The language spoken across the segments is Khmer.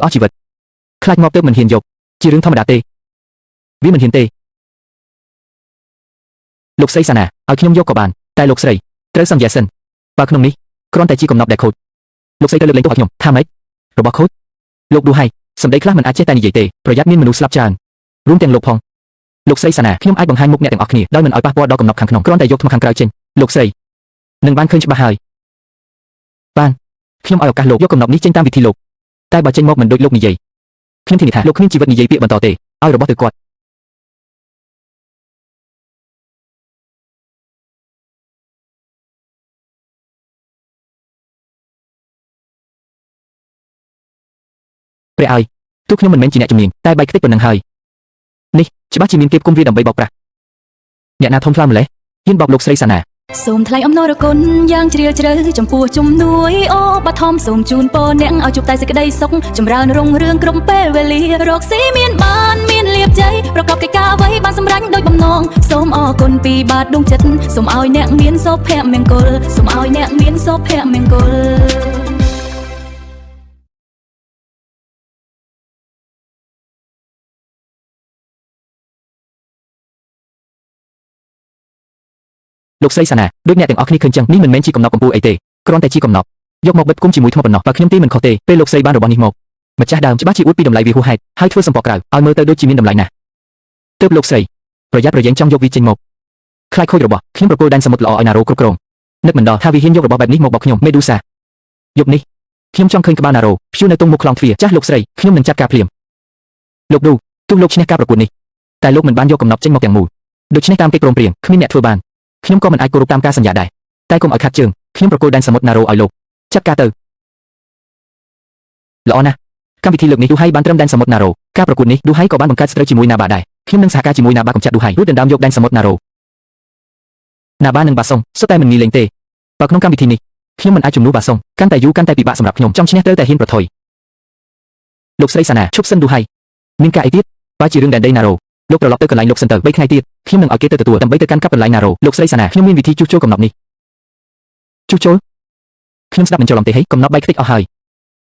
អស់ជីវិតខ្លាចងាប់ទើបមិនហ៊ានយកជារឿងធម្មតាទេវាមិនហ៊ានទេលោកស្រីសាណាឲ្យខ្ញុំយកក៏បានតែលោកស្រីត្រូវសន្យាសិនបើក្នុងនេះគ្រាន់តែជាកំណប់ដែលខូចលោកស្រីត្រូវលើកលែងទោសឲ្យខ្ញុំថាម៉េចរបស់ខូចលោកឌូហៃសម្ដីខ្លះមិនអាចចេះតែនិយាយទេប្រយ័ត្នមានមនុស្សស្លាប់ច្រើនរួមទាំងលោកផងលោកស្រីសាណាខ្ញុំអាចបង្ហាញមុខអ្នកទាំងអស់គ្នាដោយមិនឲ្យប៉ះពាល់ដល់កំណប់ខាងក្នុងគ្រាន់តែយកថ្មខាងក្រៅចេញលោកស្រីនឹងបានឃើញច្បាស់ហើយបានខ្ញុំឲ្យឱកាសលោកយកកំណប់នេះចេញតាមវិធីលោកតែបើចេញមកមិនដូចលោកនិយាយខ្ញុំធានាថាលោកគ្មានជីវិតនិយាយពាក្យបន្តទេឲ្យរបស់ទៅគាត់ព្រះឲ្យទោះខ្ញុំមិនមែនជាអ្នកជំនាញតែបែកខ្ទេចប៉ុណ្ណឹងហើយនេះច្បាស់ជាមានគេផ្គុំវាដើម្បីបោកប្រាស់អ្នកណាធំថ្លាម្លេះហ៊ានបោកលោកស្រីសាណា សូមថ្លែងអំណរគុណយ៉ាងជ្រាលជ្រៅចំពោះជំនួយអូបឋមសូមជូនពរអ្នកឲ្យជួបតែសេចក្តីសុខចម្រើនរុងរឿងគ្រប់ពេលវេលារកស៊ីមានបានមានលៀបជ័យប្រកបកិច្ចការអ្វីបានសម្រេចដោយបំណងសូមអរគុណពីបាតដួងចិត្តសូមឲ្យអ្នកមានសុភមង្គលសូមឲ្យអ្នកមានសុភមង្គល លោកស្រីសាណាដូចអ្នកទាំងអស់គ្នាឃើញចឹងនេះមិនមែនជាកំណប់កំពូលអីទេគ្រាន់តែជាកំណប់យកមកបិទគុំជាមួយថ្មប៉ុណ្ណោះបើខ្ញុំទីមិនខុសទេពេលលោកស្រីបានរបស់នេះមកម្ចាស់ដើមច្បាស់ជាអួតពីតម្លៃវាហួសហេតុហើយធ្វើសម្ពកក្រៅឲ្យមើលទៅដូចជាមានតម្លៃណាស់ទើបលោកស្រីប្រយ័ត្នប្រយែងចង់យកវាចេញមកខ្លាចខូចរបស់ខ្ញុំប្រគល់ដែនសមុទ្រល្អឲ្យណារ៉ូគ្រប់គ្រងនឹកមិនដល់ថាវាហ៊ានយករបស់បែបនេះមកបោកខ្ញុំមេឌូសាយប់នេះខ្ញុំចង់ឃើញក្បាលណារ៉ូព្យួរនៅទងមុខខ្លោងទ្វារចាស់លោកស្រីខ្ញុំនឹងចាត់ការភ្លាមលោកឌូទោះលោកឈ្នះការប្រកួតនេះតែលោកមិនបានយកកំណប់ចេញមកទាំងមូលដូច្នេះតាមកិច្ចព្រមព្រៀងគ្មានអ្នកធ្វើបានខ្ញុំក៏មិនអាចគោរពតាមការសន្យាដែរតែកុំឲ្យខាត់ជើងខ្ញុំប្រគល់ដែនសមុទ្រណារ៉ូឲ្យលោកចាត់ការទៅល្អណាស់កម្មវិធីលើកនេះឌូហៃបានត្រឹមដែនសមុទ្រណារ៉ូការប្រកួតនេះឌូហៃក៏បានបង្កើតស្ត្រូវជាមួយណាបាដែរខ្ញុំនឹងសហការជាមួយណាបាកំចាត់ឌូហៃរួចដណ្ដើមយកដែនសមុទ្រណារ៉ូណាបានិងបាសុងសុទ្ធតែមិនងាយលេងទេបើក្នុងកម្មវិធីនេះខ្ញុំមិនអាចជំនួសបាសុងកាន់តែយូរកាន់តែពិបាកសម្រាប់ខ្ញុំចង់ឈ្នះត្រូវតែហ៊ានប្រថុយលោកស្រីសាណាឈប់សិនឌូហៃមានការអីទៀតបើជារឿងដែនដីណារ៉ូលោកត្រឡប់ទៅកន្លែងលោកសិនទៅ3ថ្ងៃទៀតខ្ញុំនឹងឲ្យគេទៅទទួលដើម្បីទៅកាន់កាប់កន្លែងណារ៉ូលោកស្រីសាណាខ្ញុំមានវិធីជួសជុលកំណប់នេះជួសជុលខ្ញុំស្ដាប់មិនច្រឡំទេហីកំណប់បែកខ្ទេចអស់ហើយ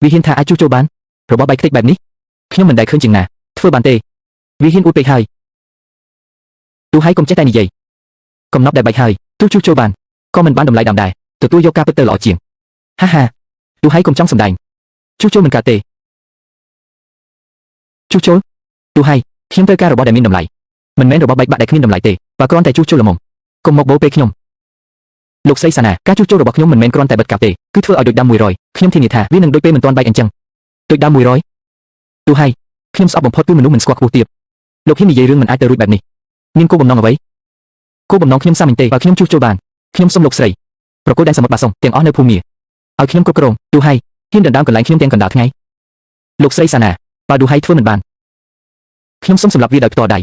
វាហ៊ានថាអាចជួសជុលបានរបស់បែកខ្ទេចបែបនេះខ្ញុំមិនដែលឃើញជាងណាធ្វើបានទេវាហ៊ានអួតពេកហើយទូហើយកុំចេះតែនិយាយកំណប់ដែលបែកហើយទោះជួសជុលបានក៏មិនបានតម្លៃដើមដែរទទួលយកការពិតទៅល្អជាងហាហាទូហើយកុំចង់សម្ដែងជួសជុលមិនកើតទេជួសជុលទូហើយខ្ញុំត្រូវការរបស់ដែលមានតម្លៃមិនមែនរបស់បែកបាក់ដែលគ្មានតម្លៃទេបើគ្រាន់តែជួសជុលល្មមកុំមកបោពេលខ្ញុំលោកស្រីសាណាការជួសជុលរបស់ខ្ញុំមិនមែនគ្រាន់តែបិទកាប់ទេគឺធ្វើឲ្យដូចដើម100ខ្ញុំធានាថាវានឹងដូចពេលមិនទាន់បែកអញ្ចឹងដូចដើម100ទូហើយខ្ញុំស្អប់បំផុតគឺមនុស្សមិនស្គាល់ខ្ពស់ទាបលោកហ៊ាននិយាយរឿងមិនអាចទៅរួចបែបនេះមានគោលបំណងអ្វីគោលបំណងខ្ញុំសាមញ្ញទេបើខ្ញុំជួសជុលបានខ្ញុំសុំលោកស្រីប្រគល់ដែនសមុទ្របាសុងទាំងអស់នៅភូមិឲ្យខ្ញុំគ្រប់គ្រងទូហើយហ៊ានដណ្ដើមកន្លែងខ្ញុំទាំងកណ្ដាលថ្ងៃលោកស្រីសាណាបើឌូហៃធ្វើមិនបានខ្ញុំសុំសម្លាប់វាដោយផ្ទាល់ដៃ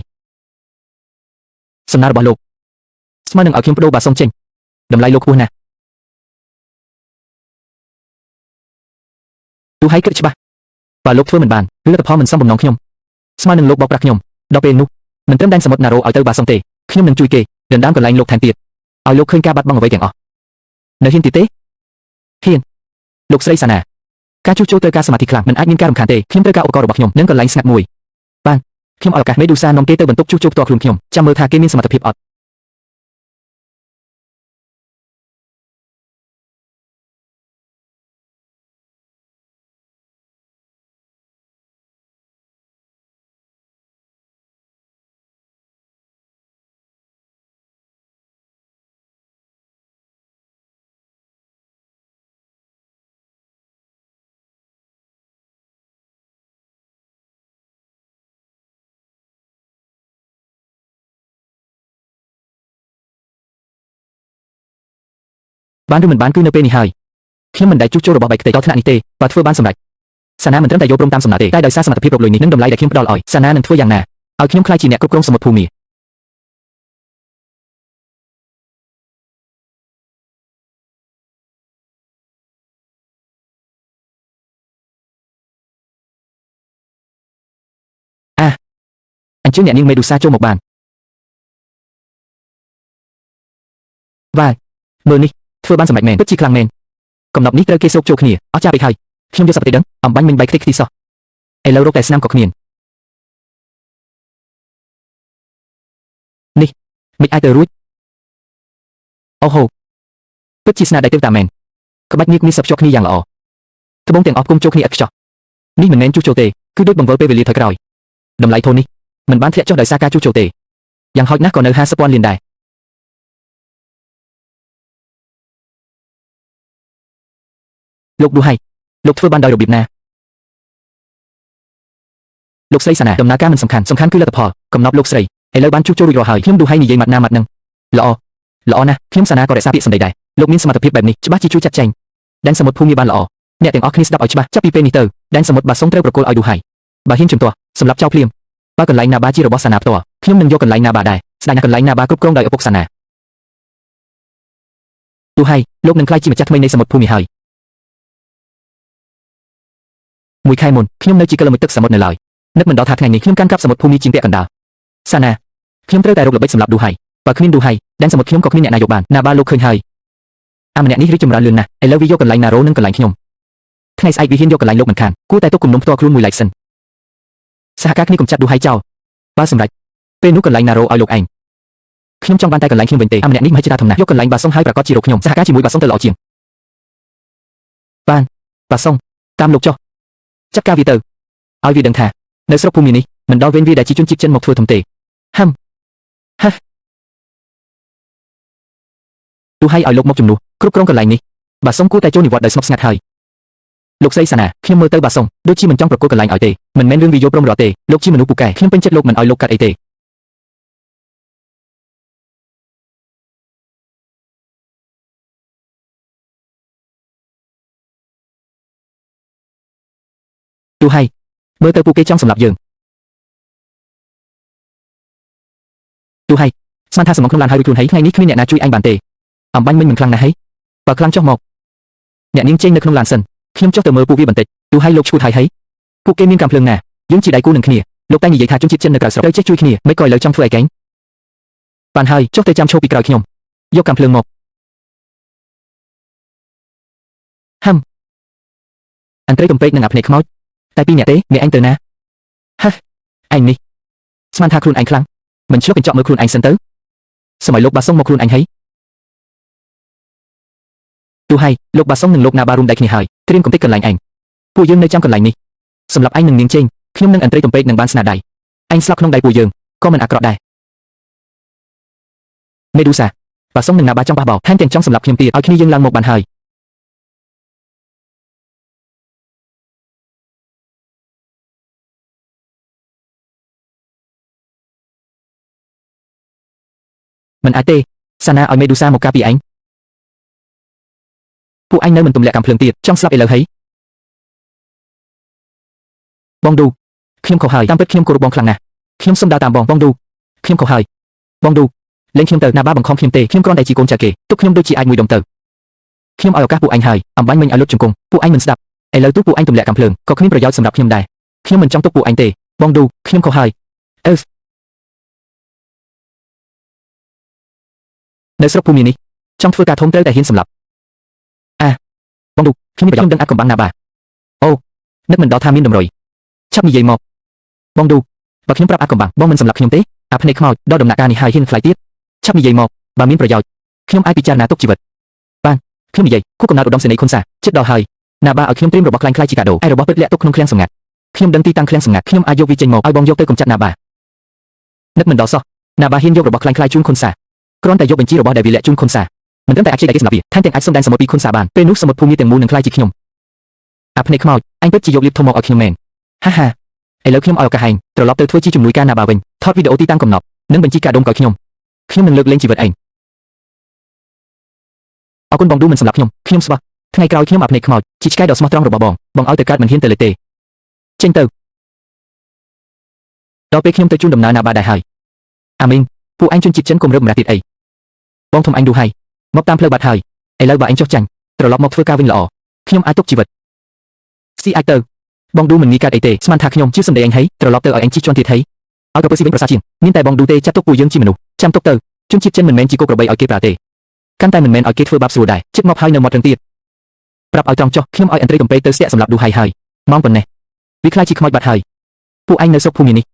សំណើរបស់លោកស្មើនឹងឲ្យខ្ញុំបដូរបាសុងចេញតម្លៃលោកខ្ពស់ណាស់ទូហៃគិតច្បាស់បើលោកធ្វើមិនបានឬលទ្ធផលមិនសមបំណងខ្ញុំស្មើនឹងលោកបោកប្រាស់ខ្ញុំដល់ពេលនោះមិនត្រឹមដែនសមុទ្រណារ៉ូឲ្យទៅបាសុងទេខ្ញុំនឹងជួយគេដណ្ដើមកន្លែងលោកថែមទៀតឲ្យលោកឃើញការបាត់បង់អ្វីទាំងអស់នៅហ៊ានទៀតទេហ៊ានលោកស្រីសាណាការជួសជុលត្រូវការសមាធិខ្លាំងមិនអាចមានការរំខានទេខ្ញុំត្រូវការឧបករណ៍របស់ខ្ញុំនិងកន្លែងស្ងាត់មួយបានខ្ញុំឲ្យឱកាសមេឌូសានាំគេទៅបន្ទប់ជួសជុលផ្ទាល់ខ្លួនខ្ញុំចាំមើលថាគេមានសមត្ថភាពអត់បានឬមិនបានគឺនៅពេលនេះហើយខ្ញុំមិនដែលជួសជុលរបស់បែកខ្ទេចដល់ថ្នាក់នេះទេបើធ្វើបានសម្រេចសាណាមិនត្រឹមតែយល់ព្រមតាមសំណើទេតែដោយសារសមត្ថភាពរកលុយនេះនិងតម្លៃដែលខ្ញុំផ្ដល់ឲ្យសាណានឹងធ្វើយ៉ាងណាឲ្យខ្ញុំក្លាយជាអ្នកគ្រប់គ្រងសមុទ្រភូមិអាអញ្ជើញអ្នកនាងមេឌូសាចូលមកបានវ៉ាមើលនេះធ្វើបានសម្រេចមែនពិតជាខ្លាំងមែនកំណប់នេះត្រូវគេស្រូបចូលគ្នាអស់ចាពេកហើយខ្ញុំយកសប្តិដឹងអំបាញ់មិញបែកខ្ទេចខ្ទីសោះ ឥឡូវរកតែស្នាមក៏គ្មាននេះមិនអាចទៅរួចអូហូពិតជាស្នាដៃទើបតាមែនក្បាច់នាគនេះសឹកភ្ជាប់គ្នាយ៉ាងល្អត្បូងទាំងអស់គុំចូលគ្នាឥតខ្ចោះនេះមិនមែនជួសជុលទេគឺដូចបង្វិលពេលវេលាថយក្រោយតម្លៃធូននេះមិនបានធ្លាក់ចុះដោយសារការជួសជុលទេយ៉ាងហោចណាស់ក៏នៅ50ពាន់លានដែរលោកឌូហៃលោកធ្វើបានដោយរបៀបណាលោកស្រីសាណាដំណើរការមិនសំខាន់សំខាន់គឺលទ្ធផលកំណប់លោកស្រីឥឡូវបានជួសជុលរួចរាល់ហើយខ្ញុំឌូហៃនិយាយម៉ាត់ណាម៉ាត់នឹងល្អល្អណាស់ខ្ញុំសាណាក៏រក្សាពាក្យសម្ដីដែរលោកមានសមត្ថភាពបែបនេះច្បាស់ជាជួយចាត់ចែងដែនសមុទ្រភូមិបានល្អអ្នកទាំងអស់គ្នាស្ដាប់ឲ្យច្បាស់ចាប់ពីពេលនេះទៅដែនសមុទ្របាសុងត្រូវប្រគល់ឲ្យឌូហៃបើហ៊ានជំទាស់សម្រាប់ចៅភ្លាមបើកន្លែងណាបាជារបស់សាណាផ្ទាល់ខ្ញុំនឹងយកកន្លែងណាបាដែរស្ដាយណាស់កន្លែងណាបាគ្រប់គ្រងដោយឪពុកសាណាឌូហៃលោកនឹងក្លាយជាម្ចាស់ថ្មីនៃសមុទ្រភូមិហើយមួយខែមុនខ្ញុំនៅជាកលមួយទឹកសមុទ្រនៅឡើយនឹកមិនដល់ថាថ្ងៃនេះខ្ញុំកាន់កាប់សមុទ្រភូមិជាងពាក់កណ្ដាលសាណាខ្ញុំត្រូវតែរកល្បិចសម្រាប់ឌូហៃបើគ្មានឌូហៃដែនសមុទ្រខ្ញុំក៏គ្មានអ្នកណាយកបានណាបាលោកឃើញហើយអាម្នាក់នេះរីកចម្រើនលឿនណាស់ឥឡូវវាយកកន្លែងណារ៉ូនិងកន្លែងខ្ញុំថ្ងៃស្អែកវាហ៊ានយកកន្លែងលោកមិនខានគួរតែទុកគំនុំផ្ទាល់ខ្លួនមួយឡែកសិនសហការគ្នាកំចាត់ឌូហៃចោលបើសម្រេចពេលនោះកន្លែងណារ៉ូឲ្យលោកឯងខ្ញុំចង់បានតែកន្លែងខ្ញុំវិញទេអាម្នាក់នេះមហិច្ឆតាធំណាស់យកកន្លែងបាសុងហើយប្រកាសជារកខ្ញុំសហការជាមួយបាសុងទៅល្អជាងបានបាសុងតាមលោកចុះចាត់ការវាទៅឲ្យវាដឹងថានៅស្រុកភូមិនេះមិនដល់វេនវាដែលជាជនជាតិចិនមកធ្វើធំទេហឹមហាទូឲ្យឲ្យលោកមកជំនួសគ្រប់គ្រងកន្លែងនេះបាសុងគួរតែចូលនិវត្តន៍ដោយស្ងប់ស្ងាត់ហើយលោកស្រីសាណាខ្ញុំមើលទៅបាសុងដូចជាមិនចង់ប្រគល់កន្លែងឲ្យទេមិនមែនរឿងវាយល់ព្រមរត់ទេលោកជាមនុស្សពូកែខ្ញុំពេញចិត្តលោកមិនឲ្យលោកកាត់អីទេទូឲ្យមើលទៅពួកគេចង់សម្លាប់យើងទូឲ្យស្មានថាសំងក្នុងឡានហើយរួចខ្លួនហើយថ្ងៃនេះគ្មានអ្នកណាជួយអញបានទេអំបាញ់មិញមិនខ្លាំងណាស់ហីបើខ្លាំងចុះមកអ្នកនាងចេញនៅក្នុងឡានសិនខ្ញុំចុះទៅមើលពួកវាបន្តិចទូឲ្យលោកឈួតហើយហីពួកគេមានកាំភ្លើងណាយើងជាដៃគូនឹងគ្នាលោកតែនិយាយថាជនជាតិចិននៅក្រៅស្រុកត្រូវចេះជួយគ្នាមិនក៏ឥឡូវចង់ធ្វើឲ្យកែងបានហើយចុះទៅចាំឈោពីក្រោយខ្ញុំយកកាំភ្លើងមកហឹមអន្ត្រីកំពេកនឹងអាភ្នែកខ្មោចតែពីរអ្នកទេអ្នកឯងទៅណាហឹឯងនេះស្មានថាខ្លួនឯងខ្លាំងមិនឆ្លុះកញ្ចក់មើលខ្លួនឯងសិនទៅសម័យលោកបាសុងមកខ្លួនឯងហីទូឲ្យលោកបាសុងនិងលោកណាបារួមដៃគ្នាហើយត្រៀមកំទេចកន្លែងឯងពួកយើងនៅចាំកន្លែងនេះសម្រាប់ឯងនឹងនាងចេងខ្ញុំនឹងអន្ត្រីកំពេកនឹងបានស្នាដៃឯងស្លាប់ក្នុងដៃពួកយើងក៏មិនអាក្រក់ដែរមេឌូសាបាសុងនិងណាបាចង់បះបោថែមទាំងចង់សម្លាប់ខ្ញុំទៀតឲ្យគ្នាយើងឡើងមកបានហើយមិនអាចទេសាណាឲ្យមេឌូសាមកការពីឯងពួកឯងនៅមិនទម្លាក់កាំភ្លើងទៀតចង់ស្លាប់ឥឡូវហីបងឌូខ្ញុំខុសហើយតាមពិតខ្ញុំគោរពបងខ្លាំងណាស់ខ្ញុំសុំដើរតាមបងបងឌូខ្ញុំខុសហើយបងឌូលេងខ្ញុំទៅណាបាបង្ខំខ្ញុំទេខ្ញុំគ្រាន់តែជាកូនចៅគេទុកខ្ញុំដូចជាអាចមួយដុំទៅខ្ញុំឲ្យឱកាសពួកឯងហើយអំបាញ់មិញឲ្យលុតជង្គង់ពួកឯងមិនស្ដាប់ឥឡូវទូពួកឯងទម្លាក់កាំភ្លើងក៏គ្មានប្រយោជន៍សម្រាប់ខ្ញុំដែរខ្ញុំមិនចង់ទុកពួកឯងទេបងឌូខ្ញុំខុសហើយអឺនៅស្រុកភូមិនេះចង់ធ្វើការធំត្រូវតែហ៊ានសម្លាប់អាបងឌូខ្ញុំមានប្រយោជន៍ខ្ញុំដឹងអាចកំបាំងណាបាអូនឹកមិនដល់ថាមានតម្រុយឆាប់និយាយមកបងឌូបើខ្ញុំប្រាប់អាចកំបាំងបងមិនសម្លាប់ខ្ញុំទេអាភ្នែកខ្មោចដល់ដំណាក់កាលនេះហើយហ៊ានខ្លាយទៀតឆាប់និយាយមកបើមានប្រយោជន៍ខ្ញុំអាចពិចារណាទុកជីវិតបានខ្ញុំនិយាយគូកំណត់ឧត្តមសេនីយ៍ខុនសាចិត្តដល់ហើយណាបាឲ្យខ្ញុំត្រៀមរបស់ខ្លាញ់ខ្លាយជាកាដូឯរបស់ពិតលាក់ទុកក្នុងឃ្លាំងសម្ងាត់ខ្ញុំដឹងទីតាំងឃ្លាំងសម្ងាត់ខ្ញុំអាចយកវាចេញមកឲ្យបងយកទៅកំចាត់ណាបានឹកមិនដល់សោះណាបាហ៊ានយករបស់ខ្លាញ់ខ្លាយជូនខុនសាគ្រាន់តែយកបញ្ជីរបស់ដែលវាលាក់ជូនខុនសាមិនត្រឹមតែអាចជ័យដែលគេសម្រាប់វាថែមទាំងអាចសុំដែនសមុទ្រពីខុនសាបានពេលនោះសមុទ្រភូមិទាំងមូលនឹងក្លាយជាខ្ញុំអាភ្នែកខ្មោចអញពិតជាយកលៀបធំមកឲ្យខ្ញុំមែនហាហាឥឡូវខ្ញុំឲ្យឱកាសឯងត្រឡប់ទៅធ្វើជាជំនួយការណាបាវិញថតវីដេអូទីតាំងកំណត់និងបញ្ជីកាដូមកឲ្យខ្ញុំខ្ញុំនឹងលើកលែងជីវិតឯងអរគុណបងឌូមិនសម្រាប់ខ្ញុំខ្ញុំស្វាថ្ងៃក្រោយខ្ញុំអាភ្នែកខ្មោចជាឆ្កែដ៏ស្មោះត្រង់របស់បងបងឲ្យទៅកើតមិនហ៊ានទៅលេទេចេញទៅដល់ពេលខ្ញុំទៅជូនដំណើរណាបាដែរហើយអាមីងពួកឯងជនជាតិចិនកុំរើបម្រះទៀតអីបងធំអញឌូហើយមកតាមផ្លូវបាត់ហើយឥឡូវបើឯងចុះចាញ់ត្រឡប់មកធ្វើការវិញល្អខ្ញុំអាចទុកជីវិតស៊ីអាចទៅបងឌូមិនងាយកាត់អីទេស្មានថាខ្ញុំជាសម្ដីអញហីត្រឡប់ទៅឲ្យអញជិះជាន់ទៀតហីឲ្យក៏ពើស៊ីវិញប្រសើរជាងមានតែបងឌូទេចាត់ទុកពួកយើងជាមនុស្សចាំទុកទៅជនជាតិចិនមិនមែនជាគោក្របីឲ្យគេប្រើទេកាន់តែមិនមែនឲ្យគេធ្វើបាបស្រួលដែរចិត្តមកហើយនៅមាត់រឹងទៀតប្រាប់ឲ្យត្រង់ចុះខ្ញុំឲ្យអន្ត្រីកំពេកទៅស្ទាក់សម្រាប់ឌូហើយហើយម៉ោងប៉ុណ្ណេះ វាខ្លាចជាខ្មោចបាត់ហើយពួកឯងនៅស្រុកភូមិនេះ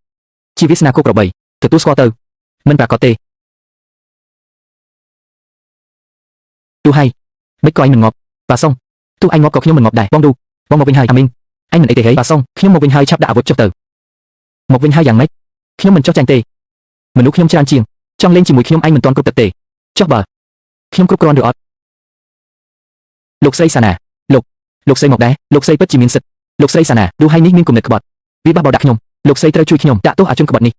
ជាវាសនាគោក្របីទទួលស្គាល់ទៅមិនប្រាកដទេទូហើយមិនក៏ឯងមិនងាប់បាសុងទូឯងងាប់ក៏ខ្ញុំមិនងាប់ដែរបងឌូបងមកវិញហើយអាមីនឯងមិនអីទេហីបាសុងខ្ញុំមកវិញហើយឆាប់ដាក់អាវុធចុះទៅមកវិញហើយយ៉ាងម៉េចខ្ញុំមិនចុះចាញ់ទេមនុស្សខ្ញុំច្រើនជាងចង់លេងជាមួយខ្ញុំឯងមិនទាន់គ្រប់ទឹកទេចុះបើខ្ញុំគ្រប់គ្រាន់ឬអត់លោកស្រីសាណាលោកស្រីមកដែរលោកស្រីពិតជាមានសិទ្ធិលោកស្រីសាណាឌូហើយនេះមានគំនិតក្បត់វាបះបោរដាក់ខ្ញុំលោកស្រីត្រូវជួយខ្ញុំដាក់ទោសអាជនក្បត់នេះ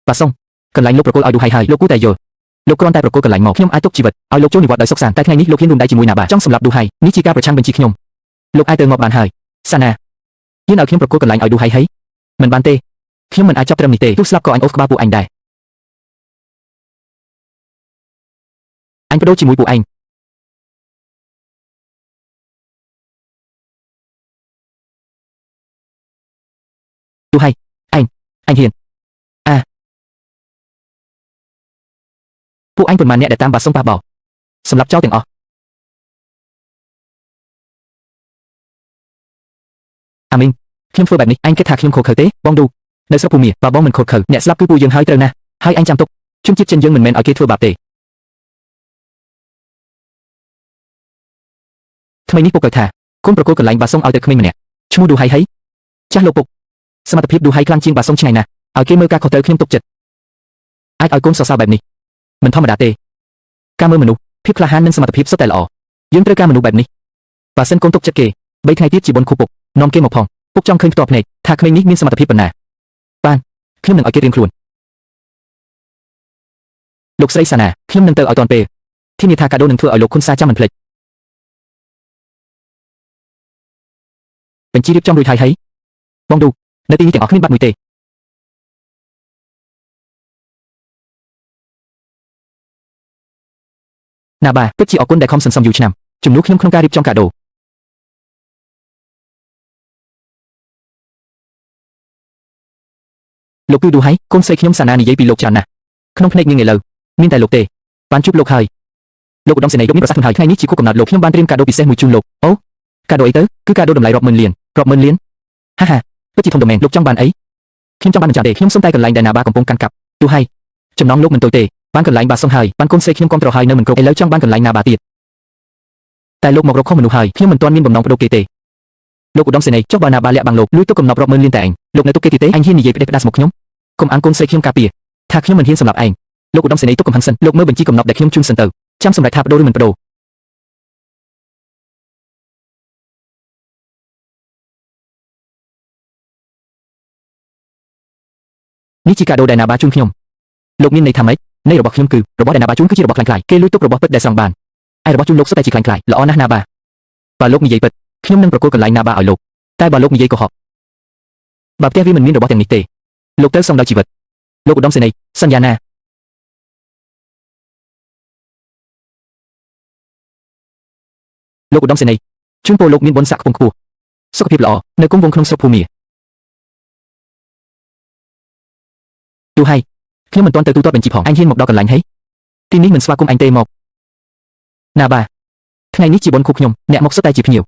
បាសុងកន្លែងលោកប្រគល់ឲ្យឌូហើយហើយលោកគូតែយល់លោកគ្រាន់តែប្រគល់កន្លែងមកខ្ញុំអាចទុកជីវិតឲ្យលោកចូលនិវត្តន៍ដោយសុខសាន្តតែថ្ងៃនេះលោកហ៊ានរួមដៃជាមួយណាបាចង់សម្លាប់ឌូហើយនេះជាការប្រឆាំងបញ្ជីខ្ញុំលោកអាចទៅងាប់បានហើយសាណាហ៊ានឲ្យខ្ញុំប្រគល់កន្លែងឲ្យឌូហើយហីមិនបានទេខ្ញុំមិនអាចចាប់ត្រឹមនេះទេទោះស្លាប់ក៏អញអូសក្បាលពួកអញដែរអញបដូរជាមួយពួកឯងទូហើយឯងអញហ៊ានអាពួកឯងប៉ុន្មានអ្នកដែលតាមបាសុងប៉ះបោសម្រាប់ចោលទាំងអស់អាមីងខ្ញុំធ្វើបែបនេះឯងគិតថាខ្ញុំខូចខើទេបងឌូនៅស្រុកភូមិបើបងមិនខូចខើអ្នកស្លាប់គឺពួកយើងហើយត្រូវណាស់ហើយឯងចាំទុកជនជាតិចិនយើងមិនមែនឲ្យគេធ្វើបាបទេថ្មីនេះពុកកៅថាគុណប្រគល់កន្លែងបាសុងឲ្យទៅក្មេងម្នាក់ឈ្មោះឌូហៃហីចាស់លោកពុកសមត្ថភាពឌូហៃខ្លាំងជាងបាសុងឆ្ងាយណាស់ឲ្យគេមើលការខុសត្រូវខ្ញុំទុកចិត្តអាចឲ្យកូនសរសើរបែបនេះមិនធម្មតាទេការមើលមនុស្សភាពក្លាហាននិងសមត្ថភាពសុទ្ធតែល្អយើងត្រូវការមនុស្សបែបនេះបើសិនកូនទុកចិត្តគេ3ថ្ងៃទៀតជាបុណ្យខួបពុកនាំគេមកផងពុកចង់ឃើញផ្ទាល់ភ្នែកថាក្មេងនេះមានសមត្ថភាពប៉ុណ្ណាបានខ្ញុំនឹងឲ្យគេរៀនខ្លួនលោកស្រីសាណាខ្ញុំនឹងទៅឲ្យតាន់ពេលធានាថាកាដូនឹងធ្វើឲ្យលោកខុនសាចាំមិនភ្លេចបញ្ជីរៀបចំរួចហើយហីបងឌូនៅទីនេះទាំងអស់គ្មានបាត់មួយទេណាបាពិតជាអរគុណដែលខំសន្សំយូរឆ្នាំជំនួសខ្ញុំក្នុងការរៀបចំកាដូលោកគឺឌូហើយកូនស្រីខ្ញុំសាណានិយាយពីលោកច្រើនណាស់ក្នុងភ្នែកនាងឥឡូវមានតែលោកទេបានជួបលោកហើយលោកឧត្តមសេនីយ៍លោកមានប្រសាសន៍ខ្លួនហើយថ្ងៃនេះជាខួបកំណើតលោកខ្ញុំបានត្រៀមកាដូពិសេសមួយជូនលោកអូកាដូអីទៅគឺកាដូតម្លៃរាប់ម៉ឺនលានរាប់ម៉ឺនលានហាហាពិតជាធំដុំមែនលោកចង់បានអីខ្ញុំចង់បានមិនចាំទេខ្ញុំសុំតែកន្លែងដែលណាបាកំពុងកាន់កាប់ទូហើយចំណងលោកមិនតូចទេបានកន្លែងបាសុងហើយបានកូនស្រីខ្ញុំគាំទ្រហើយនៅមិនគ្រប់ឥឡូវចង់បានកន្លែងណាបាទៀតតែលោកមករកខុសមនុស្សហើយខ្ញុំមិនទាន់មានបំណងបដូរគេទេលោកឧត្តមសេនីយ៍ចុះបើណាបាលាក់បាំងលោកលួចទុកកំណប់រាប់ម៉ឺនលានតែឯងលោកនៅទុកគេទៀតទេអញហ៊ាននិយាយផ្ដេសផ្ដាសមកខ្ញុំកុំអាងកូនស្រីខ្ញុំការពារថាខ្ញុំមិនហ៊ានសម្លាប់ឯងលោកឧត្តមសេនីយ៍ទុកកំហឹងសិនលោកមើលបញ្ជីកំណប់ដែលខ្ញុំជូនសិនទៅចាំសម្រេចថាបដូរឬមិនបដូរនេះជាកាដូដែលណាបាជូនខ្ញុំលោកមានន័យថាម៉េចន័យរបស់ខ្ញុំគឺរបស់ដែលណាបាជូនគឺជារបស់ក្លែងៗគេលួចទុករបស់ពិតដែលស្រង់បានឯរបស់ជូនលោកសុទ្ធតែជាក្លែងៗល្អណាស់ណាបាបើលោកនិយាយពិតខ្ញុំនឹងប្រគល់កន្លែងណាបាឲ្យលោកតែបើលោកនិយាយកុហកបើផ្ទះវាមិនមានរបស់ទាំងនេះទេលោកត្រូវសងដល់ជីវិតលោកឧត្តមសេនីយ៍សន្យាណាលោកឧត្តមសេនីយ៍ជូនពរលោកមានបុណ្យស័ក្តិខ្ពង់ខ្ពស់សុខភាពល្អនៅគង់វង្សក្នុងស្រុកភូមិទូហើយខ្ញុំមិនទាន់ទៅទូទាត់បញ្ជីផងអញហ៊ានមកដល់កន្លែងហីទីនេះមិនស្វាគមន៍អញទេមកណាបាថ្ងៃនេះជាបុណ្យខួបខ្ញុំអ្នកមកសុទ្ធតែជាភ្ញៀវ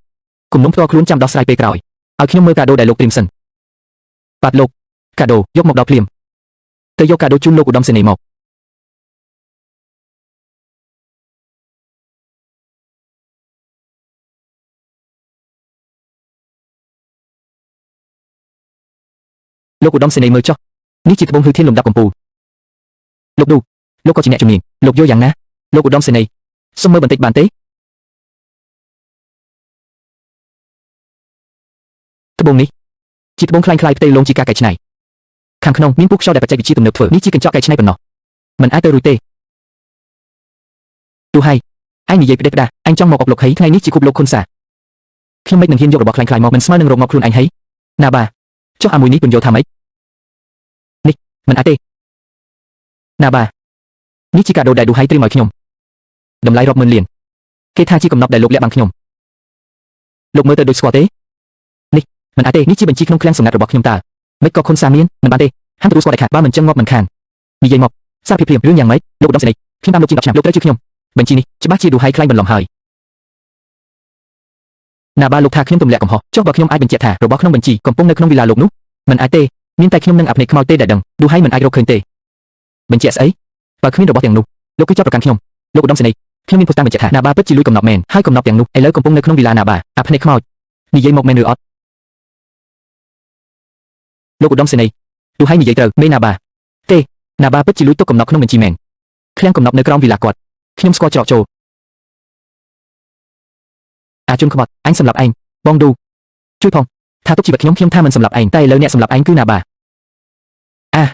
គំនុំផ្ទាល់ខ្លួនចាំដោះស្រាយពេលក្រោយឲ្យខ្ញុំមើលកាដូដែលលោកត្រៀមសិនបាទលោកកាដូយកមកដល់ភ្លាមទៅយកកាដូជូនលោកឧត្តមសេនីយ៍មកលោកឧត្តមសេនីយ៍មើលចុះនេះជាត្បូងហឺធានលំដាប់កំពូលលោកឌូលោកក៏ជាអ្នកជំនាញលោកយល់យ៉ាងណាលោកឧត្តមសេនីយ៍សុំមើលបន្តិចបានទេត្បូងនេះជាត្បូងคล้ายៗផ្ទៃលងជាការកែច្នៃខាងក្នុងមានពុះខ្យល់ដែលបច្ចេកវិទ្យាទំនើបធ្វើនេះជាកញ្ចក់កែច្នៃប៉ុណ្ណោះមិនអាចទៅរួចទេទូហើយឯងនិយាយផ្ដេសផ្ដាសឯងចង់មកអុកលោកហីថ្ងៃនេះជាខួបលោកខុនសាខ្ញុំមិននឹងហ៊ានយករបស់คล้ายៗមកមិនស្មើនឹងរកមកខ្លួនឯងហីណាបាចុះអាមួយនេះពន្យល់ថាម៉េចនេះមិនអាចទេណាបានេះជាកាដូដែលឌូហៃត្រៀមឲ្យខ្ញុំតម្លៃរាប់ម៉ឺនលានគេថាជាកំណប់ដែលលោកលាក់បាំងខ្ញុំលោកមើលទៅដូចស្គាល់ទេនេះមិនអាចទេនេះជាបញ្ជីក្នុងឃ្លាំងសម្ងាត់របស់ខ្ញុំតើមិនក៏ខុនសាមានមិនបានទេហាមទទួលស្គាល់ដាច់ខាតបើមិនចឹងងាប់មិនខាននិយាយមកសារភាពភ្លាមរឿងយ៉ាងម៉េចលោកឧត្តមសេនីយ៍ខ្ញុំតាមលោកជាង10ឆ្នាំលោកត្រូវជឿខ្ញុំបញ្ជីនេះច្បាស់ជាឌូហៃខ្លែងបន្លំហើយ ណាបាលោកថាខ្ញុំទម្លាក់កំហុសចុះបើខ្ញុំអាចបញ្ជាក់ថារបស់ក្នុងបញ្ជីកំពុងនៅក្នុងវីឡាលោកនោះមិនអាចទេមានតែខ្ញុំនឹងអាភ្នែកខ្មោចទេដែលដឹងឌូហៃមិនអាចរកឃើញទេបញ្ជាក់ស្អីបើគ្មានរបស់ទាំងនោះលោកគឺចាប់ប្រកាន់ខ្ញុំលោកឧត្តមសេនីយ៍ខ្ញុំមានភស្តុតាងបញ្ជាក់ថាណាបាពិតជាលួចកំណប់មែនហើយកំណប់ទាំងនោះឥឡូវកំពុងនៅក្នុងវីឡាណាបាអាភ្នែកខ្មោចនិយាយមកមែនឬអត់លោកឧត្តមសេនីយ៍ឌូហៃនិយាយត្រូវមេណាបាទេណាបាពិតជាលួចទុកកំណប់ក្នុងបញ្ជីមែនឃ្លាំងកំណប់នៅក្រោមវីឡាគាត់ខ្ញុំស្គាល់ច្រកចូលអាជនក្បត់អញសម្លាប់ឯងបងឌូជួយផងថាទុកជីវិតខ្ញុំខ្ញុំថាមិនសម្លាប់ឯងតែឥឡូវអ្នកសម្លាប់ឯងគឺណាបាអា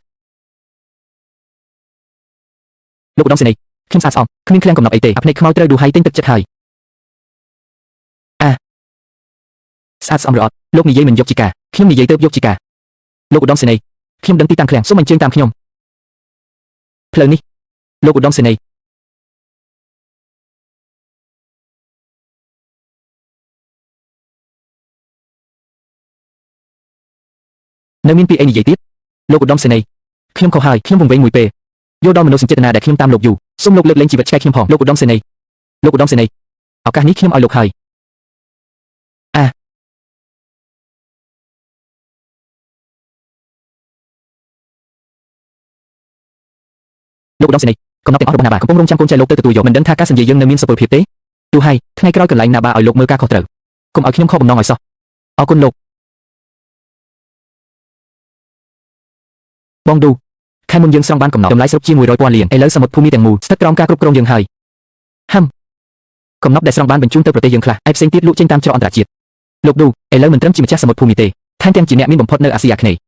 លោកឧត្តមសេនីយ៍ខ្ញុំស្អាតស្អំគ្មានឃ្លាំងកំណប់អីទេអាភ្នែកខ្មោចត្រូវឌូហៃទិញទឹកចិត្តហើយអាស្អាតស្អំឬអត់លោកនិយាយមិនយកជាការខ្ញុំនិយាយទៅយកជាការលោកឧត្តមសេនីយ៍ខ្ញុំដឹងទីតាំងឃ្លាំងសូមអញ្ជើញតាមខ្ញុំផ្លូវនេះលោកឧត្តមសេនីយ៍នៅមានពីអីនិយាយទៀតលោកឧត្តមសេនីយ៍ខ្ញុំខុសហើយខ្ញុំវង្វេងមួយពេលយល់ដល់មនោសញ្ចេតនាដែលខ្ញុំតាមលោកយូរសូមលោកលើកលែងជីវិតឆ្កែខ្ញុំផងលោកឧត្តមសេនីយ៍លោកឧត្តមសេនីយ៍ឱកាសនេះខ្ញុំឲ្យលោកហើយអាលោកឧត្តមសេនីយ៍កំណត់ទាំងអស់របស់ណាបាកំពុងរងចាំកូនចៅលោកទៅទទួលយកមិនដឹងថាការសញ្ញេយើងនៅមានសុពលភាពទេទូហើយថ្ងៃក្រោយកន្លែងណាបាឲ្យលោកមើលការខុសត្រូវកុំឲ្យខ្ញុំខកបំណងឲ្យសោះអរគុណលោកបងឌូខែមុនយើងស្រង់បានកំណត់តម្លៃសរុបជាង100ពាន់លានឥឡូវសមុទ្រភូមិទាំងមូលស្ថិតក្រោមការគ្រប់គ្រងយើងហើយហឹមកំណត់ដែលស្រង់បានបញ្ជូនទៅប្រទេសយើងខ្លះឯផ្សេងទៀតលក់ចេញតាមច្រកអន្តរជាតិលោកឌូឥឡូវមិនត្រឹមជាម្ចាស់សមុទ្រភូមិទេថែមទាំងជាអ្នកមានបំផុតនៅអាស៊ីអាគ្នេយ៍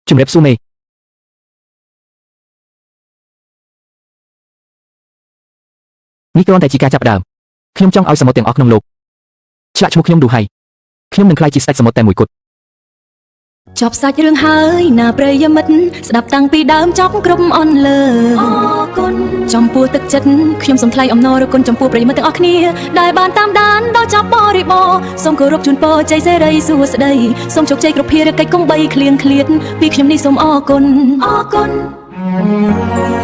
ជំរាបសួរមេនេះគ្រាន់តែជាការចាប់ផ្ដើមខ្ញុំចង់ឲ្យសមុទ្រទាំងអស់ក្នុងលោកឆ្លាក់ឈ្មោះខ្ញុំឌូហៃខ្ញុំនឹងក្លាយជាស្ដេចសមុទ្រតែមួយគត់ ចប់សាច់រឿងហើយណាប្រិយមិត្តស្ដាប់តាំងពីដើមចប់គ្រប់អន់លើអរគុណចំពោះទឹកចិត្តខ្ញុំសូមថ្លែងអំណរគុណចំពោះប្រិយមិត្តទាំងអស់គ្នាដែលបានតាមដានដល់ចប់បរិបរណ៍សូមគោរពជូនពរជ័យសេរីសួស្តីសូមជោគជ័យគ្រប់ភារកិច្ចកុំបីឃ្លៀងឃ្លាតពីខ្ញុំនេះសូមអរគុណអរគុណ